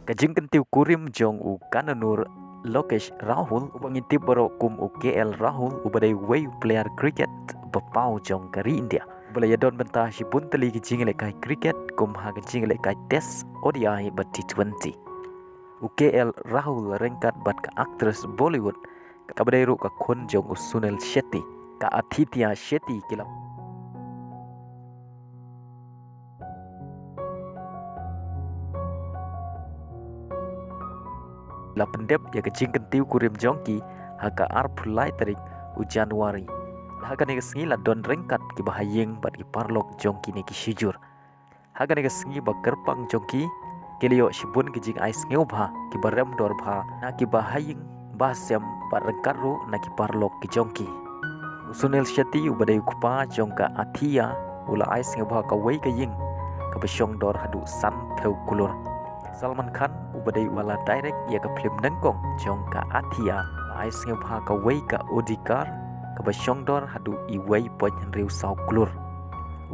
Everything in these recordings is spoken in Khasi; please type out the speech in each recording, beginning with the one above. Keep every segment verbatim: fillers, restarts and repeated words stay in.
Ka jingkyntiew kurim jong u Kannur Lokesh Rahul, uba ngi tip baroh kum u K L Rahul, uba dei uwei u player cricket ba paw jong ka ri India, uba la ïadon bynta shibun tylli ki jingïalehkai cricket, kum ha ka jingïalehkai Test, O D I bad T twenty. U K L Rahul ryngkat bad ka actress Bollywood, kaba dei ruh ka khun jong u Sunil Shetty, ka Aditya Shetty, ki la la pyndep ïa ka jingkyntiew kurim jong ki ha ka arphew lai tarik u January. Ha kane ka sngi la don ryngkat kiba ha ïing bad ki paralok jong kine ki shijur. Ha kane ka sngi ba kyrpang jong ki, ki la ïoh shibun ki jingai sngewbha kiba rem dor bha na kiba ha ïing ba sem bad ryngkat ruh na ki paralok ki jong ki. U Sunil Shetty, uba dei u kpa jong ka Aditya, u la ai sngewbha kawei ka ïing kaba shong dor haduh sanphew klur. Salman Khan, uba dei uba la direct ïa ka phlim nyngkong jong ka Aditya, la ai sngewbha kawei ka Audi car kaba shong dor haduh uwei point hynriew saw klur.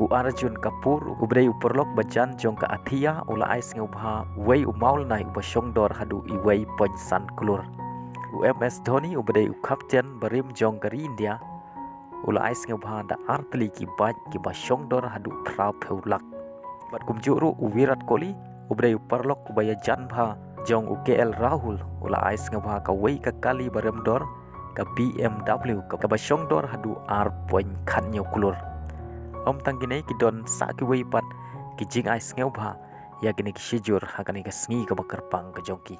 U Arjun Kapoor, uba dei u paralok ba jan jong ka Aditya, u la ai sngewbha uwei u mawlynnai uba shong dor haduh uwei point san klur. U M S Dhoni, uba dei u captain barim jong ka ri India, u la ai sngewbha da ar tylli ki bike kiba shong dor haduh phraphew lak. Bad kumjuh ruh u Virat Kohli, uba dei u paralok uba ïajan bha jong u K L Rahul, u la ai sngewbha kawei ka kali ba rem dor, ka B M W, kaba shong dor haduh ar point khathynñiew klur. Ym tang kine, ki don sa kiwei pat ki jingai sngewbha ïa kine ki shijur ha kane ka sngi kaba kyrpang ka jong ki.